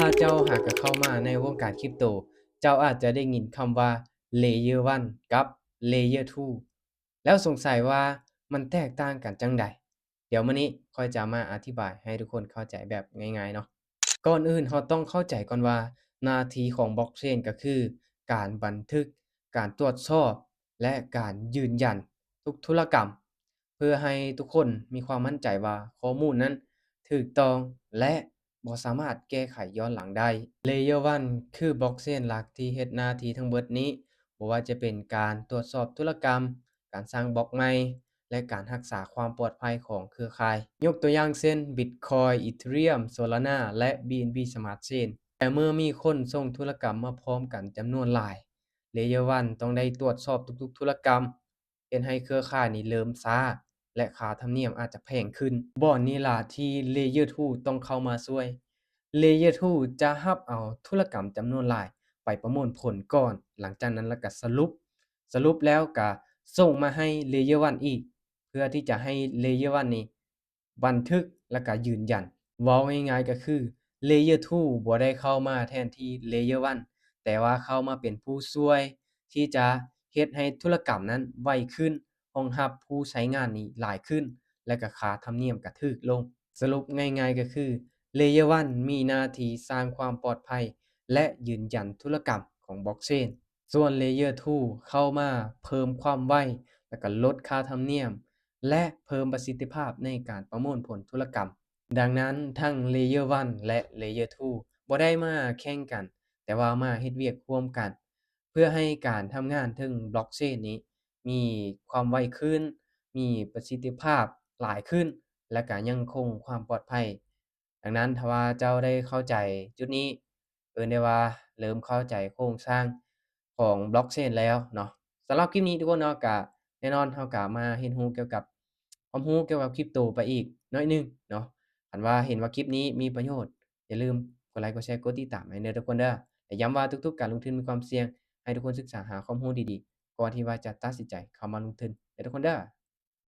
ຖ້າເຈົ້າຫາກະເຂົ້າມາໃນວົງການຄຣິບໂຕ, ເຈົ້າອາດຈະໄດ້ຍິນຄຳວ່າ Layer one ກັບ Layer two ແລ້ວສົງໄສວ່າມັນແຕກຕ່າງກັນຈັ່ງໃດ? ດຽວມື້ນີ້ຂ້ອຍຈະມາອະທິບາຍໃຫ້ທຸກຄົນເຂົ້າໃຈແບບງ່າຍໆເນາະ. ກ່ອນອື່ນເຮົາຕ້ອງເຂົ້າໃຈກ່ອນວ່າ ໜ້າທີ່ຂອງ Blockchain ກໍຄືການບັນທຶກ, ການຕວດສອບ ແລະ ການຢືນຢັນທຸກທຸລະກຳ ເພື່ອໃຫ້ທຸກຄົນມີຄວາມໝັ້ນໃຈວ່າຂໍ້ມູນນັ້ນຖືກຕ້ອງ ແລະ ບໍ່ສາມາດແກ້ໄຂຍ້ອນຫຼັງໄດ້. Layer one ຄື Blockchain ຫຼັກທີ່ເຮັດໜ້າທີ່ທັງເບິດນີ້, ບໍ່ວ່າຈະເປັນການຕວດສອບທຸລະກຳ, ການສ້າງບລັອກໃໝ່ ແລະ ການຮັກສາຄວາມປອດໄພຂອງເຄືອຂ່າຍ. ຍົກຕົວຢ່າງເຊັ່ນ Bitcoin, Ethereum, Solana ແລະ BNB Smart Chain. ແຕ່ເມື່ອມີຄົນສົ່ງທຸລະກຳມາພ້ອມກັນຈຳນວນຫຼາຍ, Layer one ຕ້ອງໄດ້ຕວດສອບທຸກໆທຸລະກຳ, ເຮັດໃຫ້ເຄືອຂ່າຍນີ້ເລີ່ມຊ້າ ແລະ ຄ່າທຳນຽມອາດຈະແພງຂຶ້ນ. ບ່ອນນີ້ລະທີ່ Layer two ຕ້ອງເຂົ້າມາຊ່ວຍ. Layer two ຈະຮັບເອົາທຸລະກຳຈຳນວນຫຼາຍໄປປະມວນຜົນກ່ອນ, ຫຼັງຈາກນັ້ນລະກະສະຫຼຸບ, ສະຫຼຸບແລ້ວກະສົ່ງມາໃຫ້ Layer one ອີກ ເພື່ອທີ່ຈະໃຫ້ Layer one ນີ້ບັນທຶກ ແລະ ກະຢືນຢັນ. ເວົ້າງ່າຍໆກະຄື Layer two ບໍ່ໄດ້ເຂົ້າມາແທນທີ່ Layer one ແຕ່ວ່າເຂົ້າມາເປັນຜູ້ຊ່ວຍທີ່ຈະເຮັດໃຫ້ທຸລະກຳນັ້ນໄວຂຶ້ນ, ຮອງຮັບຜູ້ໃຊ້ງານນີ້ຫຼາຍຂຶ້ນ ແລະ ກະຄ່າທຳນຽມກະຖືກລົງ. ສະຫຼຸບງ່າຍໆກະຄື Layer one ມີໜ້າທີ່ສ້າງຄວາມປອດໄພ ແລະ ຢືນຢັນທຸລະກຳຂອງ Blockchain. ສ່ວນ Layer two ເຂົ້າມາເພີ່ມຄວາມໄວ ແລະ ກະລົດຄ່າທຳນຽມ ແລະ ເພີ່ມປະສິດທິພາບໃນການປະມວນຜົນທຸລະກຳ. ດັ່ງນັ້ນ ທັງ Layer one ແລະ Layer two ບໍ່ໄດ້ມາແຂ່ງກັນ, ແຕ່ວ່າມາເຮັດວຽກຮ່ວມກັນ ເພື່ອໃຫ້ການທຳງານເທິງ Blockchain ນີ້ມີຄວາມໄວຂຶ້ນ, ມີປະສິດທິພາບຫຼາຍຂຶ້ນ ແລະ ກະຍັງຄົງຄວາມປອດໄພ. ດັ່ງນັ້ນ ຖ້າວ່າເຈົ້າໄດ້ເຂົ້າໃຈຈຸດນີ້, ເອີ້ນໄດ້ວ່າເລີ່ມເຂົ້າໃຈໂຄງສ້າງຂອງ Blockchain ແລ້ວເນາະ. ສຳລັບຄລິບນີ້ທຸກຄົນເນາະ, ກະແນ່ນອນເຮົາກະມາຮຽນຮູ້ກ່ຽວກັບຄວາມຮູ້ກ່ຽວກັບຄຣິບໂຕໄປອີກໜ້ອຍໜຶ່ງເນາະ. ຄັນວ່າເຫັນວ່າຄລິບນີ້ມີປະໂຫຍດ, ຢ່າລືມກົດໄລ, ກົດແຊ, ກົດຕິດຕາມໃຫ້ເດີທຸກຄົນເດີ. ແລະ ຢ້ຳວ່າທຸກໆການລົງທຶນມີຄວາມສ່ຽງ, ໃຫ້ທຸກຄົນສຶກສາຫາຄວາມຮູ້ດີໆ ກ່ອນທີ່ວ່າຈະຕັດສິນໃຈເຂົ້າມາລົງທຶນເດີທຸກຄົນເດີ.